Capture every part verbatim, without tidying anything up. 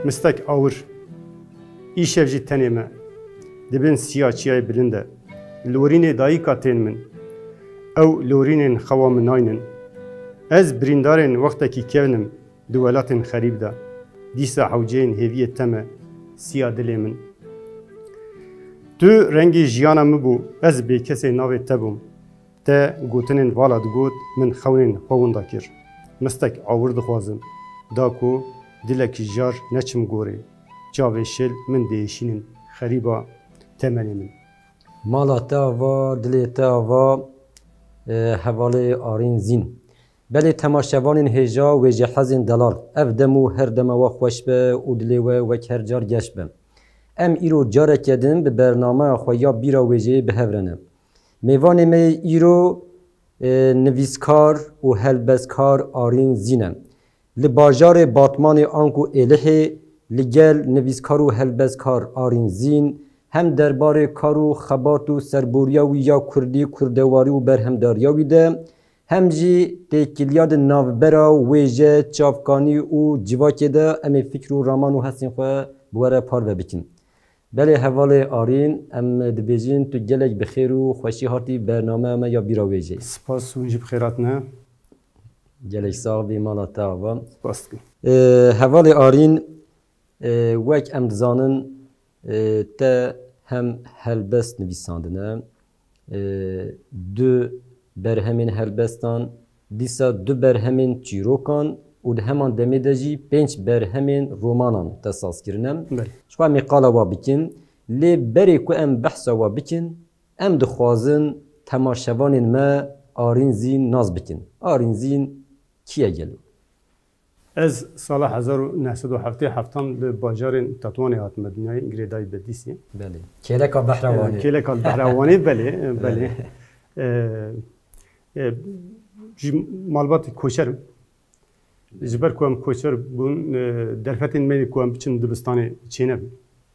Mistek awir. Îşev jî tenê me. Di bin siya çiyayê bilind e. Lorînê dayika tên min. Ew lorînên xewa min naynin. Ez birîndarên wextekî kevn im di welatên xerîb de. Dîsa hewceyên hêviyê te me, siya dilê min. Tu rengê jiyana min bû, ez bêkesê navê te bûm. Te gotinên vala digot, min xewnên xwe winda kir. Mistek awir dixwazim, da ku dilek jar neçim gorê. Çavê şil min diêşînin, xerîba temenê min. Mala te ava, dilê te ava, e, hevalê Arîn Zîn. Belê temaşevanên hêja wêjehezên delal, ev dem û her dema we xweş be û dilê we wek her car geş be. Em îro careke din bi bernameya xwe ya Bîra Wêjeyê bi hev re ne. Mêvanê me yê îro, e, nivîskar û helbestkar Arîn Zîn e. Li bajarê Batmanê anku Êlihê li gel nivîskar û helbestkar Arîn Zîn hem derbarê kar û xebat û serboriya wî ya kurdî, kurdewarî û berhemdariya wî de, hem jî têkiliya di navbera wêje, çavkanî û civakê de em ê fikr û raman û hestên xwe bi we re parve bikin. Belê hevalê Arîn, em dibêjin tu gelek bi xêr û xweşî hatî bernameya me ya Bîra Wêjeyê. Spas, hûn jî bi xêr hatine. Gelek sax bî, mala te ava. Spas dikim. Ee, hevalê Arîn, ee, wek em dizanin, ee, te hem helbest nivîsandine, e, du berhemên helbestan, dîsa du berhemên çîrokan û di heman demê de jî pênc berhemên romanan te saz kirine. Belê. Ji xwe em ê qala wa bikin. Lê berê ku em behsa wa bikin, em dixwazin temaşevanên me Arîn Zîn nas bikin. Arîn Zîn kî ye gelo? Ez sala hezar û neh sed û heftê heftan li bajarên Tetwanê hatime dinyayê, girêdayî Bedîsê. Belê. Kêleka Behrewanê. Ee, kêleka Behrewanê, belê, belê. Belê. Ee, e, ji malbatê koçer im. Ji ber ku em koçer bûn, e, derfetên me ku em biçin dibistanê çênebû.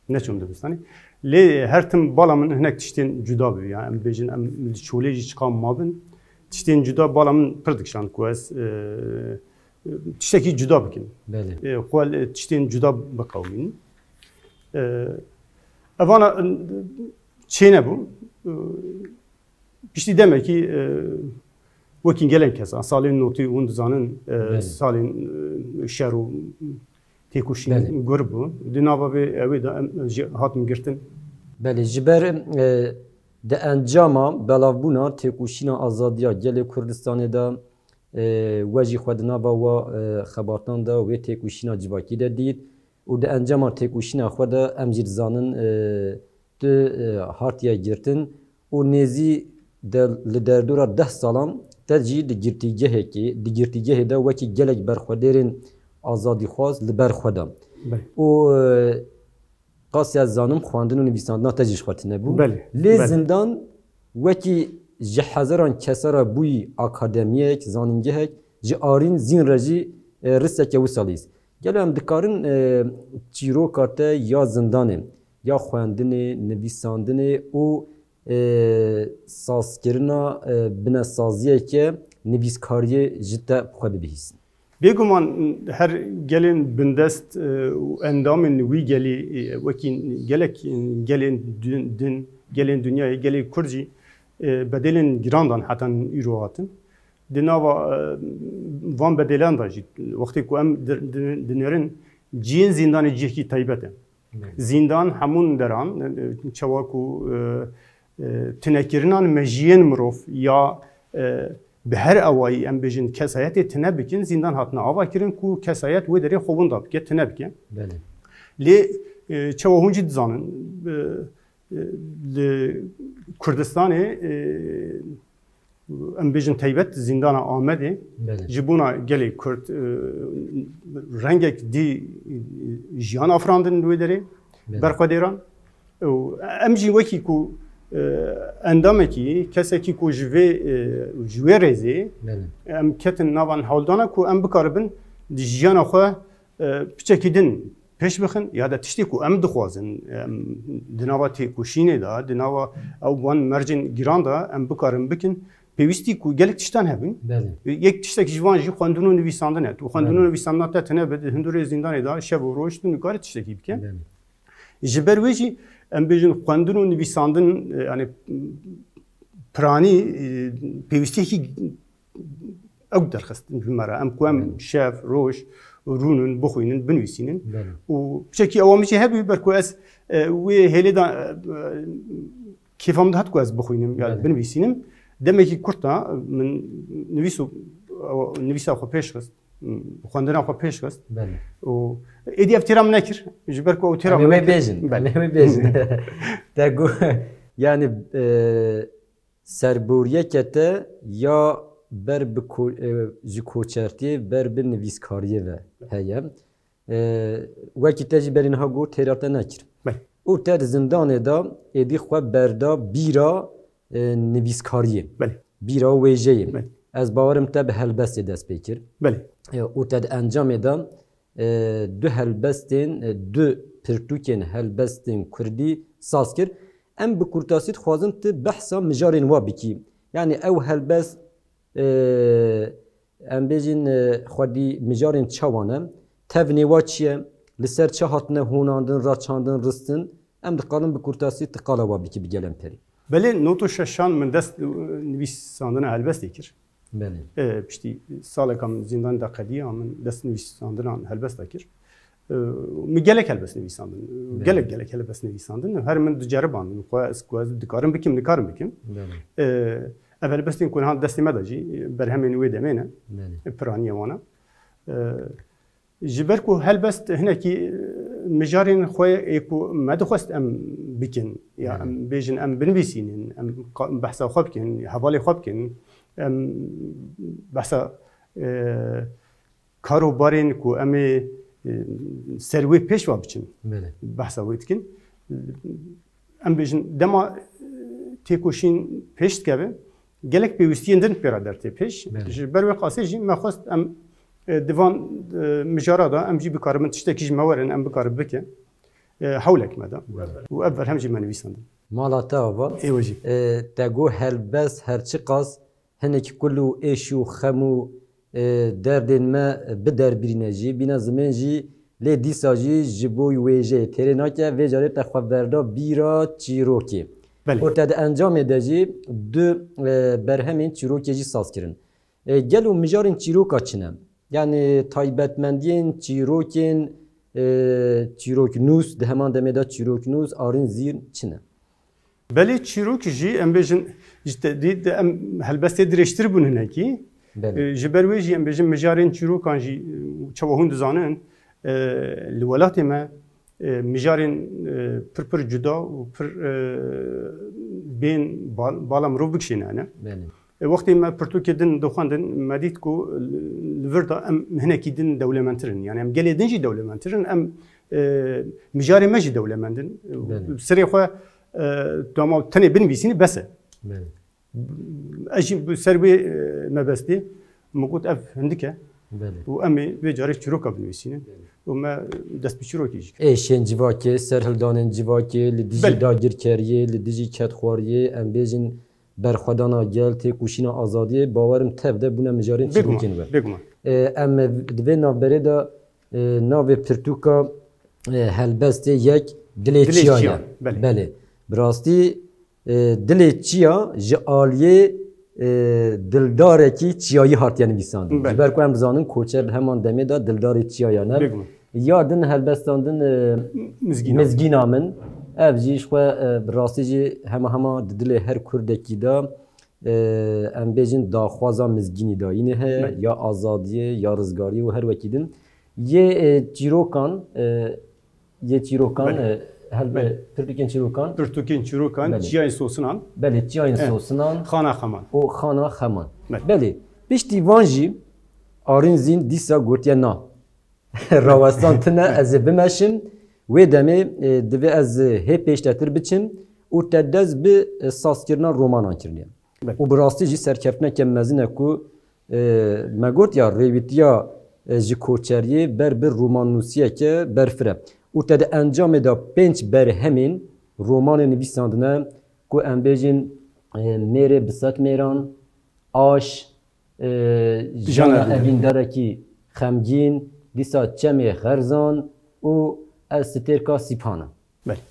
Neçûm dibistanê. Lê her tim bala min hinek tiştên cuda bû. Ya em bêjin, em li çolê jî çiqa mabin. Tiştên cuda bala min pir dikişand ku ez, e, tiştekî cuda bikim. Belê. E, xwe li tiştên cuda biqewimînim. E, evana, e, çênebû. E, Piştî demekî, e, wekî gelek kesan, salên notî hûn dizanin, e, Belê. salên, e, şer û têkoşîn Belê. gur bû. Di nava vê ewê de em jî hatin girtin. Belê, ji ber, e, di encama belavbûna têkoşîna azadiya gelê Kurdistanê de, e, we jî xwe di nava wa, e, xebatan de wê têkoşîna civakî de dît. Û di encama têkoşîna xwe de em jî dizanin, e, tu, e, hatiye girtin û nêzî de li derdora deh salan te jî di girtîgehekê, di girtîgehê de wekî gelek berxwedêrên azadîxwaz li ber xwe de. Belê. Û, e, qasî ez zanim xwendin û nivîsandina te jî ji xwe tune bû. Belê, Lê belê. zindan wekî ji hezaran kesa re bûyî akademiyek, zanîngehek, ji Arîn Zîn re jî, e, riseke wisa lîst. Gelo em dikarin, e, çîroka te ya zindanê, ya xwendinê, nivîsandinê û, e, sazkirina, e, binesaziyeke nivîskariyê ji te bi xwe bibihîsin? Bêguman her gelên bindest, e, û endamên wî gelî, e, wekî gelek gelên din, din, gelên dinyayê, gelê Kurd jî, e, bedelên giran dan heta îro hatin. Di nava, e, van bedelan de jî, wextê ku em di-, di-, dinêrin cihên zîndanê cihekî taybet e. Belê. Zîndan hemûn deran, e, çawa ku, e, e, tinekirinan mejiyên mirov ya, e, bi her awayî em bêjin kesayetê tine bikin, zîndan hatine ava kirin ku kesayet wê derê xwe winda bike, tine bike. Belê. Lê, e, çawa hûn jî dizanin, e, e, li Kurdistanê, e, em bêjin taybet zîndana Amedê Belê. ji bona gelê Kurd, e, rengek dî, e, jiyan afirandin li wê derê Belê. berxwedêran. Û em jî wekî ku, e, endamekî, kesekî ku ji vê, e, ji wê rêzê Belê. em ketin nava niheldana ku em bikaribin di jiyana xwe, e, piçekî din pêş bixin, ya de tiştê ku em dixwazin, em di nava têkoşînê de, di nava ew van mercên giran de em bikarin bikin, pêwîstî ku gelek tiştan hebin. Belê. Yek tiştek ji van jî xwendin û nivîsandin e. Tu xwendin û Belê. nivîsandina te tune be, di hundirê zîndanê de şev û roj tu nikare tiştekî bike. Belê. Ji ber wê jî em bêjin xwendin û nivîsandin, e, yani piranî, e, pêwîstiyekî ew derxist ji me re. Em ku em Belê. şev, roj rûnin, bixwînin, binivîsînin. Belê. Û piçekî ewa min jî hebû ber ku ez, e, wê hêlê de, e, kêfa min dihat ku ez bixwînim ya Belê. binivîsînim. Demekî kurt da min nivîs û, ew, nivîsa xwe pêş xist, xwendina xwe pêş xist. Belê. Û êdî ev têra min nekir. Ji ber ku ew têra Em ê min wê nekir. bêjin. Belê. Em ê wê bêjin. Te got, yani, e, serboriyeke te ya ber bi ko-, e, ji koçertiyê ber bi nivîskariyê ve heye. E, wekî te jî berî niha got têra te nekir. Belê. Û te di zindanê de êdî xwe berda bîra, e, nivîskariyê. Belê. Bîra wêjeyê. Belê. Ez bawerim te bi helbestê dest pê kir. Belê. E, û te di encamê de, e, du helbestên, e, du pirtûkên helbestên kurdî saz kir. Em bi kurtasî dixwazin tu behsa mijarên wa bikî. Yani ew helbest, e, em bêjin, e, xwedî mijarên çawa ne? Tevnê wa çi ye? Li ser çi hatine hûnandin, raçandin, ristin? Em dixwazin bi kurtasî tu qala wa bikî bi gelên perî. Belê, nod û şeşan min dest, e, nivîsandina helbestê kir. Belê. E, piştî saleka min zîndanê de qediya min dest nivîsandina helbesta kir. E, min gelek helbest nivîsandin. Belê. Gelek, gelek helbest nivîsandin. Her min diceribandin. Xwe ez, ku ez dikarim bikim, nikarim bikim. Belê. E, ev helbestên ku niha destê me de jî berhemên wê demê ne. Belê. E, piraniye wana. E, Ji ber ku helbest hinekî, e, mijarên xwe yê ku me dixwest em bikin, ya Belê. em bêjin, em binivîsînin, em qa-, behsa xwe bikin, hevalê xwe bikin, em behsa, e, karobarên ku em ê, e, ser wê pêş ve biçin, Belê. behsa wê dikin. Em bêjin, dema, e, têkoşîn pêş dikeve, gelek pêwîstiyên din pê re dertê pêş. Belê. Ji ber wê qasê jî me xwest em, e, di van, e, mijara de em jî bikaribin tiştekî ji me werin, em bikaribin bikin. E, hewlek me da. Belê. Û ev berhem jî me nivîsandin. Mala te ava. Êwe jî. E, te got helbest her çiqas hinek kul û êş û xem û, e, derdên me biderbirîne jî, bîne zimên jî, lê dîsa jî ji bo wêjeyê têrê nake, vê carê te xwe berda bîra çîrokê. Belê. Û te di encamê de jî du, e, berhemên çîrokê jî saz kirin. E, gelo mijarên çîroka çi ne? Yani taybetmendiyên çîrokên, e, çîroknûs, di heman demê de çîroknûs, Arîn Zîn çi ne? Belê çîrok jî em bêjin, ji te-, dî, dî em helbestê dirêjtir bûn hinekî. Belê. E, ji ber wê jî em bêjin mijarên çîrokan jî, e, çawa hûn dizanin, e, li welatê me, e, mijarên, e, pir pir cuda û pir, e, bên bal-, bala mirov bikişîne ne. Belê. E, wextê me pirtûkê din dixwendin, me dît ku li vir de em hinekî din dewlemendtir in. Yani em gelê din jî dewlemendtir in, em, e, mijarê me jî dewlemend in. Belê. Serê xwe, e, dema tenê binivîsînî bes e. Belê. Ez jî bi ser wê, e, mebestê min got ev hindik e. Belê. Û em ê vê carê çîroka binivîsînin. Belê. Û me dest bi çîrokê jî kir. Êşên civakê, serhildanên civakê, li dijî Belê. dagirkeriyê, li dijî kedxwariyê, em bêjin berxwedana gel, têkoşîna azadiyê, bawerim tev de bûne mijarên Bêguman, çîrokên we. bêguman. E, em di vê navberê de, e, navê pirtûka, e, helbestê yek Dilê Dilê Çiya Çiya, ye. belê. Belê. Bi rastî, e, Dilê Çiya ji aliyê, e, dildarekî çiyayî hatiye nivîsandin. Belê. Ji ber ku em dizanin koçer li heman demê de dildarê çiyaya ne. Bêguman. Ya din helbestan din, e, Mizgîna. mizgîna min. Ev jî ji xwe, e, bi rastî jî hema hema di dilê her kurdekî de, e, em bêjin daxwaza mizgînî dayînê heye, Belê. ya azadiyê, ya rizgariyê û her wekî din. Yê, e, çîrokan, e, yê çîrokan, Belê. e, helbe Belê. pirtûkên çîrokan. Pirtûkên çîrokan, Belê. Çiyayên Sosinan. Belê, Çiyayên Eh, Sosinan. Xana Xeman. Û Xana Xeman. Belê. Belê, piştî van jî Arîn Zîn dîsa gotiye na. Rawestan tune, ez ê bimeşim. Wê demê, e, divê ez hê pêştetir biçim û te dest bi, e, sazkirina romanan kiriye. Belê. Û bi rastî jî serkeftineke mezin e ku, e, me got ya rêwîtiya, e, ji koçeriyê ber bi romannûsiyeke berfir e. Û te di encamê de pênc berhemên romanê nivîsandine ku em bêjin, e, Mêrê bi sed mêran, aş, e, jana evîndarekî xemgîn, dîsa çemê xerzan û ez stêrka sîpan im. Belê.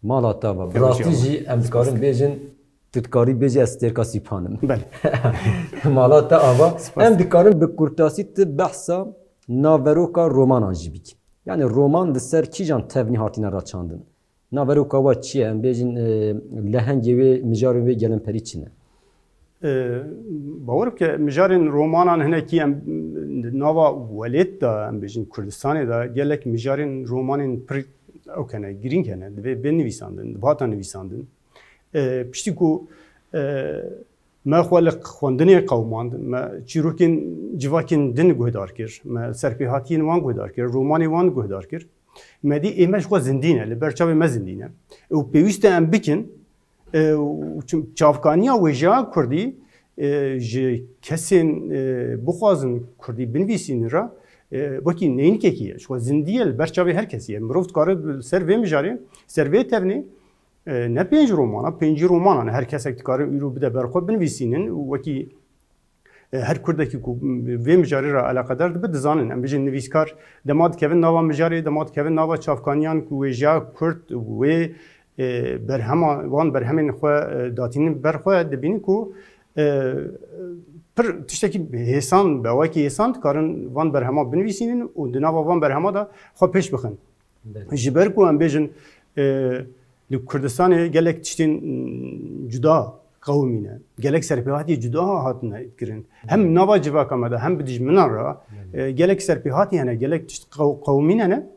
Mala te ava. Bi rastî jî em dikarin bêjin, tu dikarî bêjî ez stêrka sîpan im. Belê. Mala te ava. Spas. Em dikarin bi kurtasî tu behsa naveroka romanan jî bikî. Yani roman li ser kîjan tevnî hatine raçandin? Naveroka we çi ye? Em bêjin, e, lehengê wê, mijarên wê gelemperî çi ne? E, Bawer bike, mijarên romanan hinekî em, nava welêt de, em bêjin Kurdistanê de, gelek mijarên romanên pir ewk hene, girîng hene, divê bê nivîsandin, dibihata nivîsandin. E, piştî ku, e, me xwe li xwendinê qewimand, me çîrokên civakên din guhdar kir, me serpêhatiyên wan guhdar kir, romanê wan guhdar kir. Me dî ê me ji xwe zindî ne, li ber çavê me zindî ne. Û pêwîst e em bikin, e, û çim-, çavkaniya wêjeya kurdî, e, ji kesên, e, bixwazin kurdî binivîsînin re, e, wekî neynikekî ye. Ji xwe zindî ye, li ber çavê her kesî ye. Mirov dikare li ser vê mijarê, ser vê tevnê, e, ne pênc romana, pêncî romana ne. Her kesek dikare îro bide ber xwe binivîsînin û wekî E, her kurdekî ku vê mijarê re eleqedar dibe, dizanin. Em bêjin nivîskar dema dikevin nava mijarê, dema dikevin nava çavkaniyan ku wêjeya kurd, wê, e, berhema, wan berhemên xwe, e, datînin ber xwe, dibînin ku, e, pir tiştekî hêsan be, wekî hêsan dikarin van berhema binivîsînin û di nava van berhema de xwe pêş bixin. Belê. Ji ber ku em bêjin, e, li Kurdistanê gelek tiştên, mm, cuda qewimî ne. Gelek serpêhatiyê cuda hatine kirin. Hem nava civaka me de hem bi dijminan re, Belê. e, gelek serpêhatî hene, gelek tişt qew-, qewimîn hene.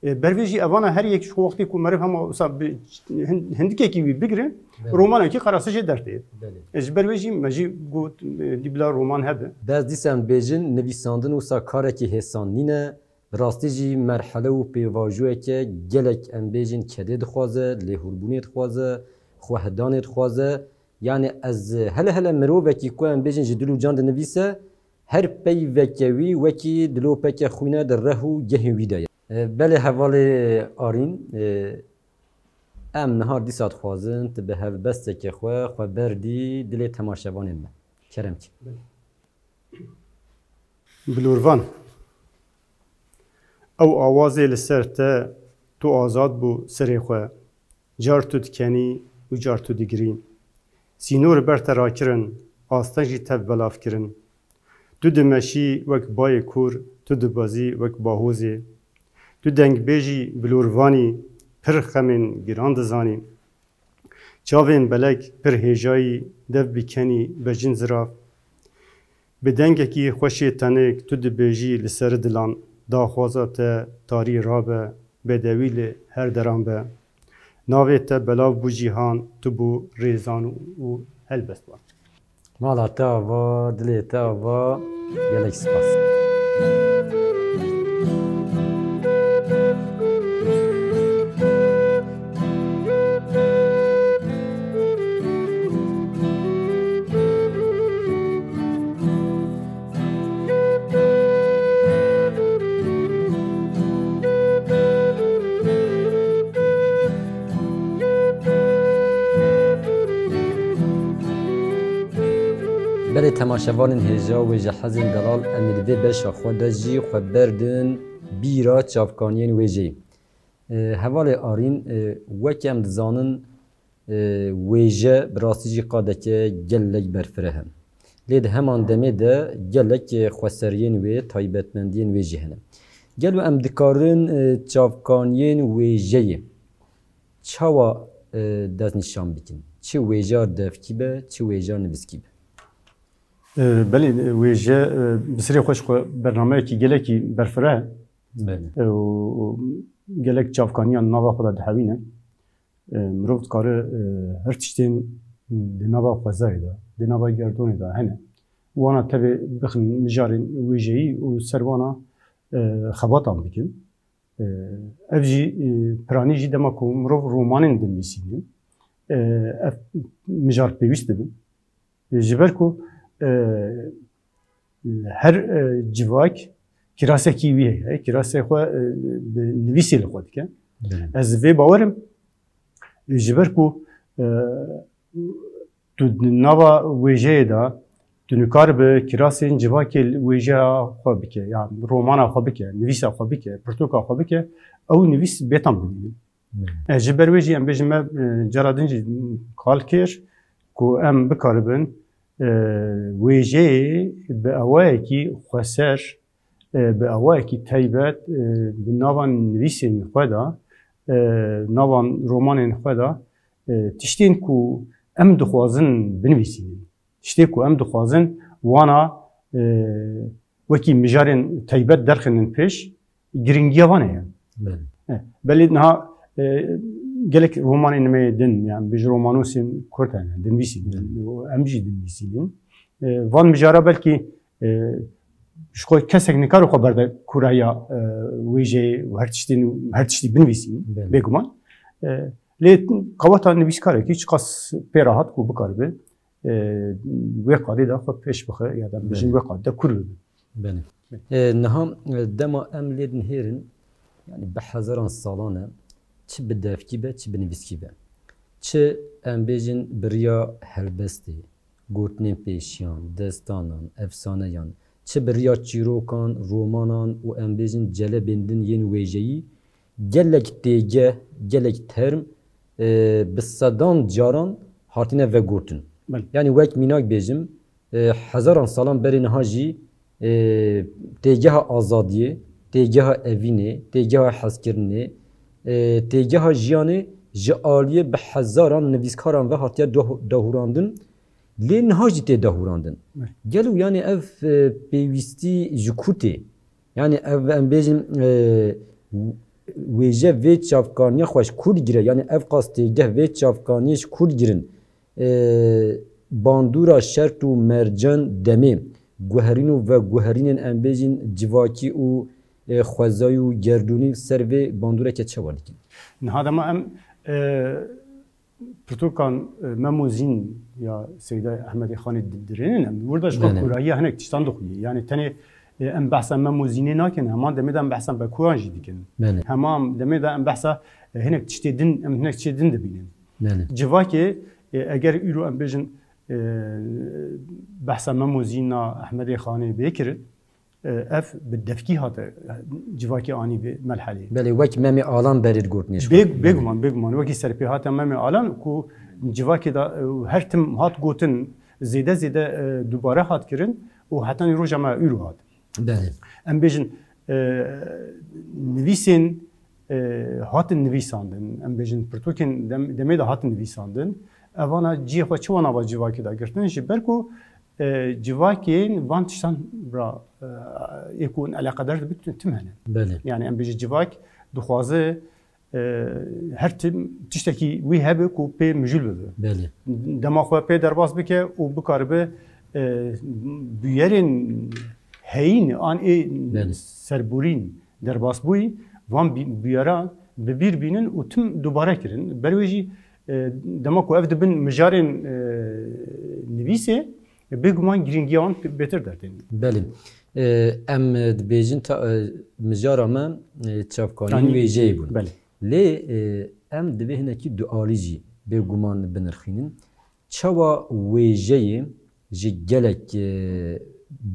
E, ber vê jî evana her yek ji xwe wextê ku meriv hema wisa bi hin-, hindikekî wî bigire, Belê. romanekî qerase jê dertê. Belê. E, ji ber vê jî me jî got, e, dî bila roman hebe. Bes dîsa em bêjin, nivîsandin wisa karekî hêsan nîne. Bi rastî jî merhele û pêvajoyeke gelek, em bêjin, kedê dixwaze, lêhûrbûnê dixwaze, xwehidanê dixwaze. Yani ez hele hele mirovekî ku em bêjin ji dil û can dinivîse, her peyveke wî wekî dilopeke xwîne di reh û gehên wî de ye. E, belê hevalê Arîn, e, em niha dîsa dixwazin tu bi helbesteke xwe xwe berdî dilê temaşevanên me. Kerem kî. Bilorvan. Ew awazê li ser te, tu azad bû serê xwe. Car tu dikenî û car tu digirî. Sînor ber te rakirin, asteng jî tev belav kirin. Tu dimeşî wek bayê kûr, tu dibezî wek bahozê. Tu dengbêjî bilorvanî, pir xemên giran dizanî. Çavên belek pir hêjayî, dev bikenî bejin zirav. Bi dengekî xweşê tenik tu dibêjî li ser dilan, daxwaza te tarî rabe, bedewî li her deran be. Navê te belav bû cîhan, tu bû rêzan û helbestvan. Mala te ava, dilê te ava, gelek spas. Belê temaşevanên hêja wêjehezên delal, em ê di vê beşa xwe de jî xwe berdin bîra çavkaniyên wêjeyê. E, hevalê Arîn, e, wek em dizanin, e, wêje bi rastî jî qadeke gelek berfireh e. Lê di heman demê de gelek, e, xweseriyên wê, taybetmendiyên wê jî hene. Gelo em dikarin, e, çavkaniyên wêjeyê çawa, e, destnîşan bikin? Çi wêjar devkî be, çi wêjar nivîskî be? E, belê, e, wêje, e, bi serê xwe ji xwe bernameyekî gelekî berfireh e. Belê. E, û, û gelek çavkaniyan nava xwe de dihewîne. E, mirov dikare, e, her tiştên di nava xwezayê de, di nava gerdonê de hene. Wana tevê bixin mijarên wêjeyî û ser wana, e, xebatan bikin. E, ev jî, e, piranî jî dema ku mirov romanên dinivîsînin, e, ev mijar pêwîst dibin. Ji ber ku, e, her, e, civak kirasekî wî heye, kirasê xwe, e, bi nivîsê li xwe dike. Belê. Ez vê bawer im, ji ber ku, e, tu di nava wêjeyê de Tu nikaribe kirasên civakê li wêjeya xwe bike, ya romana xwe bike, nivîsa xwe bike, pirtûka xwe bike, ew nivîs bêtan bibînin. Hmm. E, ji ber wê jî em bêjin me, e, cara din jî qal kir ku em bikaribin, e, wêjeyê bi awayekî xweser, e, bi awayekî taybet, e, bi nava nivîsên xwe de, e, nava romanên xwe de, e, tiştên ku em dixwazin binivîsînin. Tiştê ku em dixwazin wana, e, wekî mijarên taybet derxînin pêş, giringiya van heye. Belê. E, belê niha, e, gelek romanên me din, yani bêjin romanosên kurd hene, dinivîsînin. Belê. Em jî dinivîsînin. E, van mijara belkî, e, ji xwe kesek nikare xwe berde kûrahiya, e, wêjeyê û her tiştên, her tiştî binivîsînin, Belê. bêguman. E, lê qeweta nivîskarekî çiqas pê re hat ku bikaribe, e, wê qadê de xwe pêş bixe ya da em bêjin Belê. wê qadê de kûr bibe. Belê. E, niha, e, dema em lê dinihêrin, yani bi hezaran salan e, çi bi devkî be, çi bi nivîskî be. Çi em bêjin bi riya helbestê, gotinên pêşiyan, destanan, efsaneyan, çi bi riya çîrokan, romanan û em bêjin celebên din yên wêjeyî, gelek têgeh, gelek term, e, bi sedan caran hatine vegotin. Belê. Yani wek mînak bêjim, e, hezaran salan berê niha jî, e, têgeha azadiyê, têgeha evînê, têgeha hezkirinê, e, têgeha jiyanê ji aliyê bi hezaran nivîskaran ve hatiye doh-, dahûrandin, lê niha jî tê dahûrandin. Belê. Gelo yani ev, e, pêwîstî ji ku tê? Yani ev em bêjin, e, wêje vê çavkaniya xwe ji ku digire? Yani ev qas têgeh vê çavkaniyê ji ku digirin? E, bandora şert û mercan demê, guherîn û veguherînên em bêjin civakî û, e, xwezayî û gerdûnî li ser vê bandoreke çawa dikin? Niha dema em, e, pirtûkan, e, Mem û Zîn ya Seyda Ehmedê Xanê di-, dirênin, em wir de ji xwe Belê. kûrahiya hinek tiştan dixuye. Yani tenê, e, em behsa Mem û Zînê nakin, heman demê de em behsa Bekuran jî dikin. Belê. Heman demê de em behsa, e, hinek tiştê din, em hinek tiştê din dibînin. Belê. Civakê, e, eger îro em bêjin, e, behsa Mem û Zîna Ehmedê Xanê bê kirin, e, ev bi devkî hate, e, civakê anî vê melhelê. Belê, wek Memê Alan berê digotinê ji xwe. Bê-, bêguman, bêguman. Wekî serpêhata Memê Alan ku civakê de, e, her tim hat gotin, zêde zêde, e, dubare hat kirin û hetanî roja me îro hat. Belê. Em bêjin, e, nivîsên, e, hatin nivîsandin, em bêjin pirtûkên dem-, demê de hatin nivîsandin. Evana cihê xwe çi wana va civakê de girtin? Ji ber ku, e, civakên van tiştan ra, e, ê ku eleqedar dibe tim hene. Belê. Yani em bêjin civak dixwaze, e, her tim tiştekî wî hebe ku pê mijûl bibe. Belê. Dema xwe pê derbas bike û bikaribe, e, bûyerên heyîn an ê Belê. serborîn derbasbûyî van bî-, bûyeran bi bîr bînin û tim dubare kirin. Ber wê jî, e, dema ku ev dibin mijarên, e, nivîsê, bêguman girîngiya wan bê-, bêtir dertên. Belê. E, em, e, dibêjin ta-, e, mijara me, e, çavkaniyên Yanî, wêjeyê bûn. belê. Lê, e, em divê hinekî dualî jî bêguman binirxînin. Çawa wêjeyê ji gelek, e,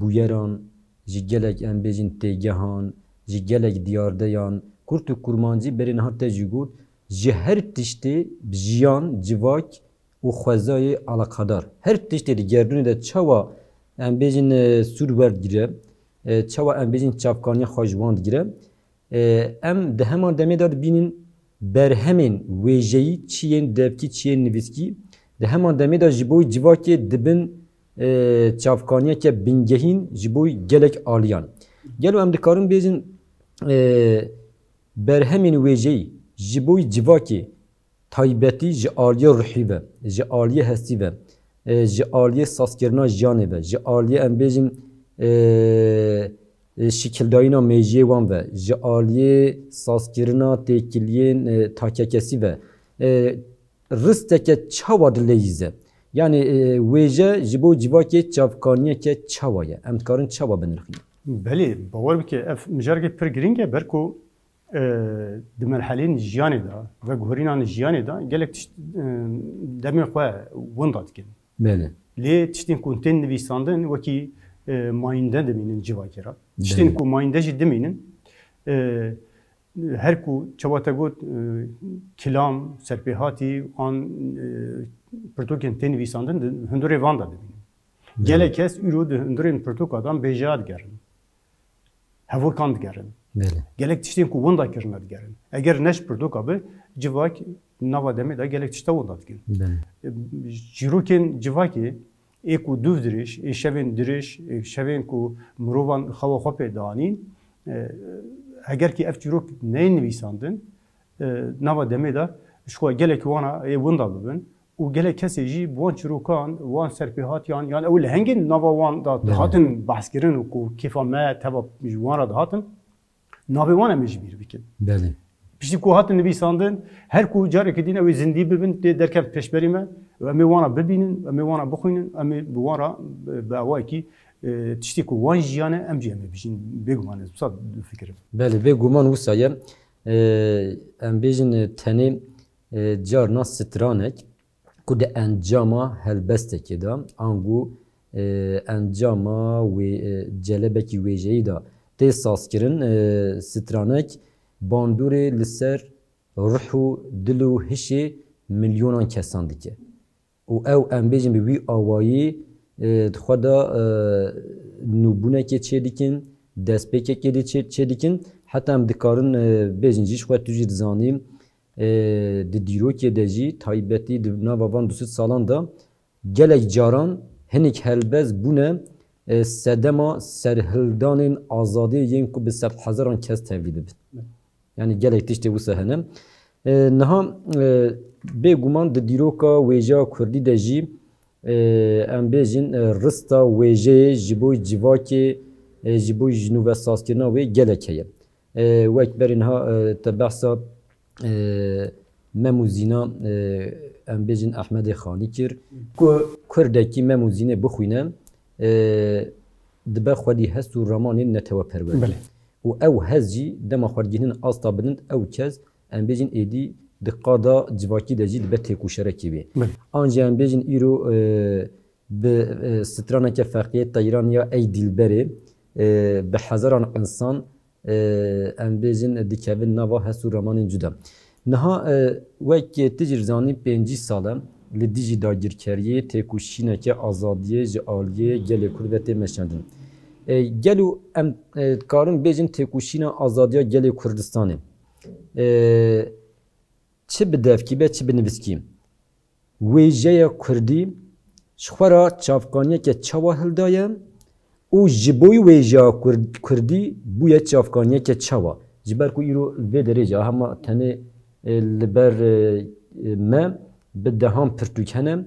bûyeran, ji gelek, em bêjin, têgehan, ji gelek diyardeyan, kurt û kurmancî berê niha te jî got, ji her tiştê jiyan, civak û xwezayê eleqedar. Her tiştê di gerdûnê de çawa, em bêjin, e, sûd werdigire, e, çawa, em bêjin, çavkaniya xwe ji wan digire, e, em di heman demê de dibînin berhemên wêjeyî, çi yên devkî, çi yên nivîskî, di heman demê de ji bo civakê dibin, e, çavkaniyeke bingehîn ji bo gelek aliyan. Gelo em dikarin bêjin, e, berhemên wêjeyî ji bo civakê taybetî ji aliyê ruhî ve, ji aliyê hestî ve, e, ji aliyê sazkirina jiyanê ve, ji aliyê, em bêjin, e, e, şikildayîna mêjiyê wan ve, ji aliyê sazkirina têkiliyên, e, takekesî ve, e, risteke çawa dileyîze? Yani, e, wêje ji bo civakê çavkaniyeke çawa ye? Em dikarin çawa binirxînin? Belê, bawer bike, ev mijareke pir girîng e, ber ku, e, di merhelên jiyanê de, veguherînan jiyanê de gelek tişt, e, demê xwe winda dikin. Belê. Lê tiştên ku tên nivîsandin wekî, e, mayînde dimînin civakê re. Tiştên Belê. ku mayînde jî dimînin, e, her ku çawa te got, e, kilam, serpêhatî an, e, pirtûkên tên nivîsandin di hundirê van de dimînin. Belê. Gelek kes îro di hundirên pirtûka dan bêjeya digerin. Hevokan digerin. Belê. Gelek tiştên ku winda kirine digerin. Eger ne ji pirtûka bi, civak nava demê de gelek tişta winda dikin. Belê. E, çîrokên civakê, ê ku dûv dirêj, ê şevên dirêj, ê şevên ku mirovan xewa xwe pê dianîn, e, heger ki ev çîrok neyên nivîsandin, e, nava demê de ji xwe gelek wana ê winda bibin û gelek kesê jî bi wan çîrokan, wan serpêhatiyan, yan ew lehengên nava wan de Belê. dihatin behskirin û ku kêfa me teva ji wan re dihatin, navê wan em ê ji bîr bikin. Belê. Piştî ku hatin nivîsandin, her ku carekê din ew ê zindî bibin, tê derkevin pêşberî me û em ê wana bibînin, em ê wana bixwînin, em ê bi wan re bi, bi awayekî, e, tiştê ku wan jiyane em jî em ê bijîn. Bêguman ez wisa difikirim. Belê, bêguman wisa ye. E, em bêjin, e, tenê, e, carna stranek ku di encama helbestekê de, ango, e, encama wê, e, celebekî wêjeyî de tê sazkirin, e, stranek bandorê li ser ruh û dil û hişê milyonan kesan dike. Û ew, em bêjin, bi wî awayî, e, di xwe de, e, nûbûnekê çêdikin, destpêkekê dê çê-, çêdikin. Heta em dikarin, e, bêjin jî, ji xwe tu jî dizanî, e, di dîrokê de jî, taybetî di nava van du sed salan de gelek caran hinek helbest bûne, e, sedema serhildanên azadiyê yên ku bi sedhezaran kes tevlî dibin. Evet. Yanî gelek tiştê wisa hene. E, niha, e, bêguman di dîroka wêjeya kurdî de jî, e, em bêjin, e, rista wêjeyê ji bo civakê, e, ji bo ji nû ve sazkirina wê gelek heye. E, wek berê niha, e, te behsa, e, Mem û Zîna, e, em bêjin Ehmedê Xanî kir. Ku kurdekî Mem û Zînê bixwîne, e, dibe xwedî hest û ramanên neteweperwer. Belê. Û ew hez jî dema xwe digihînin asta bilind, ew kes, em bêjin, êdî di qada civakî de jî dibe têkoşerekî wê. Belê. An jî em bêjin îro, e, bi, e, straneke Feqiyê Teyran ya Ey Dilberê, e, bi hezaran insan, e, em bêjin, dikevin nava hest û ramanên cuda. Niha, e, wek tu jî zanî, pêncî sal e li dijî dagirkeriyê têkoşîneke azadiyê ji aliyê gelê Kurd ve tê meşandin. E, gelo em, e, dikarin bêjin têkoşîna azadiya gelê Kurdistanê, e, çi bi devkî be, çi bi nivîskî, wêjeya kurdî ji xwe re çavkaniyeke çawa hildaye û ji bo wêjeya kurd-, kurdî bûye çavkaniyeke çawa? Ji ber ku îro vê derê jî hema tenê, e, li ber, e, me bi dehan pirtûk hene,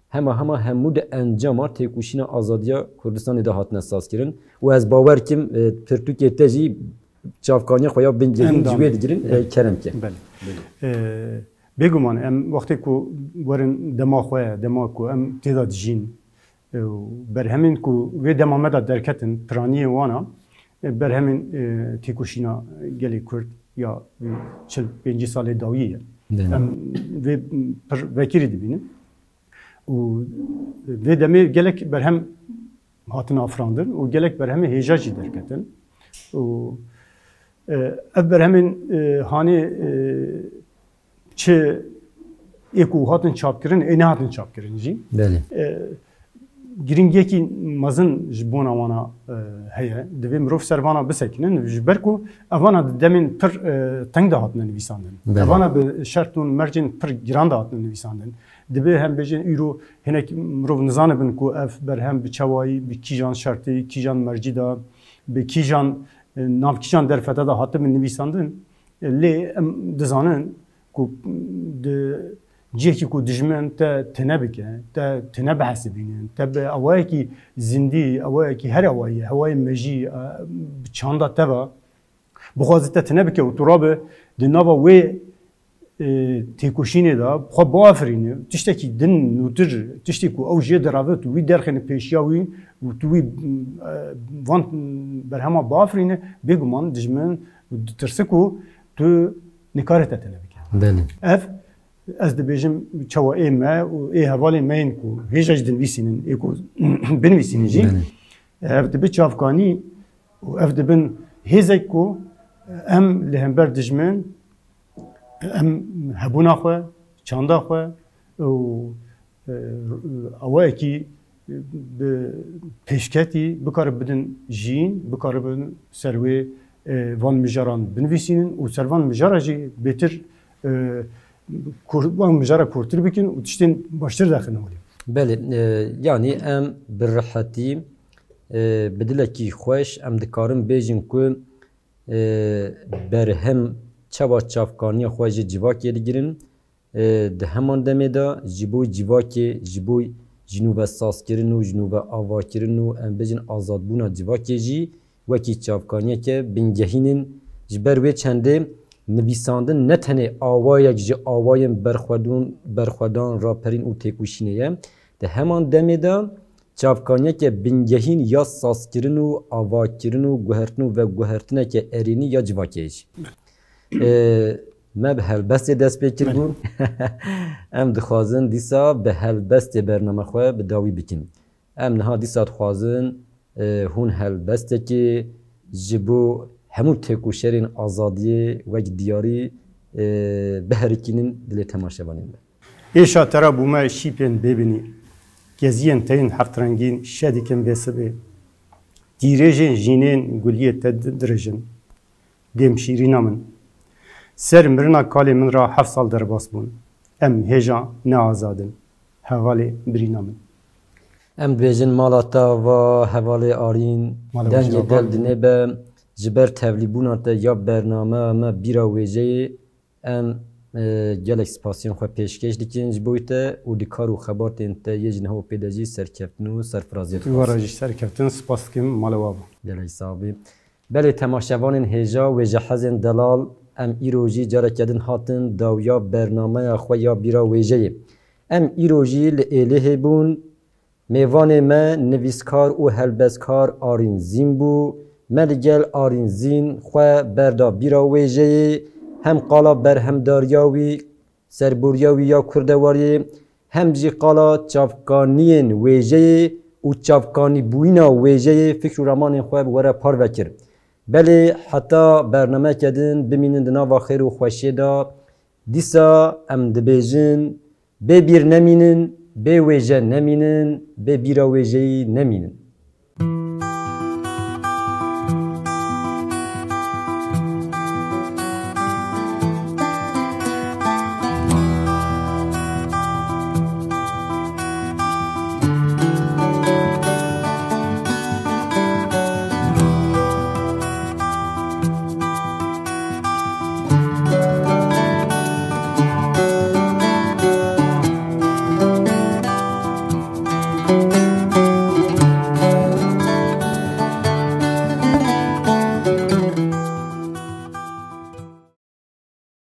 hema hema hemû di encama têkoşîna azadiya Kurdistanê de hatine sazkirin û ez bawer kim, e, pirtûkê te jî çavkaniya xwe ya bingehîn ji wê digirin, e, kerem ke. Belê. Belê. E, Bêguman em wextê ku werin dema xwe, dema ku em tê de dijîn, e, û berhemên ku vê dema me de derketin, piraniyên wana, e, berhemên, e, têkoşîna gelê Kurd ya, e, çil pêncî salê dawiyê ye. Belê. Em vê pir vekirî dibînin. Û vê demê gelek berhem hatin afirandin û gelek berhemê hêja jî derketin. Û, e, ev berhemên, e, hanê, e, çi ê ku hatin çapkirin, ê nehatin çapkirin jî. Belê. E, Girîngiyekî mezin ji bona wana, e, heye. Divê mirov ser vana bisekinin. Ji ber ku evana di demên pir, e, teng de hatine nivîsandin. Belê. Evana bi şert û mercên pir giran de hatine nivîsandin. Divê hem bêjin îro hinek mirov nizanibin ku ev berhem bi çawayî, bi kîjan şertî, kîjan mercî de, bi kîjan, e, nav kîjan derfete de hatibin nivîsandin. E, lê em dizanin ku di cihekî ku dijmin te tune bike, te tune bihesibînin, te bi awayekî zindî, awayekî her awayî, hewayê mejî, e, bi çanda te ve, bixwaze te tune bike û tu rabe di nava wê, e, têkoşînê de xwe biafirîne, tiştekî din nûtir, tiştê ku ew jê dirave, tu wî derxîne pêşiya wî û tu wî, e, van berhema biafirîne, bêguman dijmin ditirse ku tu nikare te tune bike. Belê. Ev Ez dibêjim çawa ê me û ê hevalên me yên ku hêja jî dinivîsînin, ê ku binivîsînin jî. Belê. Ev dibe çavkanî û ev dibin hêzek ku em li hember dijmin, em hebûna xwe, çanda xwe û, e, awayekî bi pêşketî bikaribin bidin jiyîn, bikaribin ser wê, e, van mijaran binivîsînin û ser van mijara jî bêtir, e, kûr-, van mijara kûrtir bikin û tiştên baştir derxin holê. Belê, e, yanî em bi rihetî, e, bi dilekî xweş em dikarin bêjin ku, e, berhem çawa çavkaniya xwe ji civakê digirin, e, di heman demê de ji bo civakê, ji bo ji nû ve sazkirin û ji nû ve avakirin û em bêjin azadbûna civakê jî wekî çavkaniyeke bingehîn in. Ji ber wê çendê nivîsandin ne tenê awayek ji awayên berxwedûn, berxwedan, raperîn û têkoşînê ye. Di heman demê de çavkaniyeke bingehîn ya sazkirin û avakirin û guhertin û veguhertineke erênî ya civakê jî. Ê, me bi helbestê dest pê kiribû. Em dixwazin dîsa bi helbestê bername xwe bi dawî bikin. Em niha dîsa dixwazin, e, hûn helbestekê ji bo hemû têkoşerên azadiyê wek diyarî, e, biherikînin dilê temaşevanên me. Êşa te ra bûme şîpên bêbinî, keziyên te yên heftrengîn şedîkin vê sibê. Tîrêjên jînên guliyê te di-, dirêjin, dêm şîrîna min. Ser mirina kalê min ra heft sal derbas bûn. Em hêja ne azad in. Hevalê birîna min. Em dibêjin mala te ava, hevalê Arîn, Mala dengê te li dinê be, ji ber tevlîbûna te ya bernameya me Bîra Wêjeyê, em, e, gelek spasiyên xwe pêşkêş dikin ji bo te û di kar û xebatên te yê ji niha û pê de jî serkeftin û serfiraziyê dixwazin. Wara jî serkeftin, spas dikim, mala we ava. Gelek sax bî. Belê temaşevanên hêja, wêjehezên delal, em îro jî careke din hatin dawiya bernameya xwe ya Bîra Wêjeyê. Em îro jî li Êlihê bûn. Mêvanê me nivîskar û helbestkar Arîn Zîn bû. Me li gel Arîn Zîn xwe berda Bîra Wêjeyê, hem qala berhemdariya wî, serboriya wî ya kurdewariyê, hem jî qala çavkaniyên wêjeyê û çavkanîbûyîna wêjeyê fikr û ramanên xwe bi we re parve kir. Belê heta bernameyeke din bimînin di nava xêr û xweşiyê de. Dîsa em dibêjin, bê bîr nemînin, bê wêje nemînin, bê bîra wêjeyî nemînin.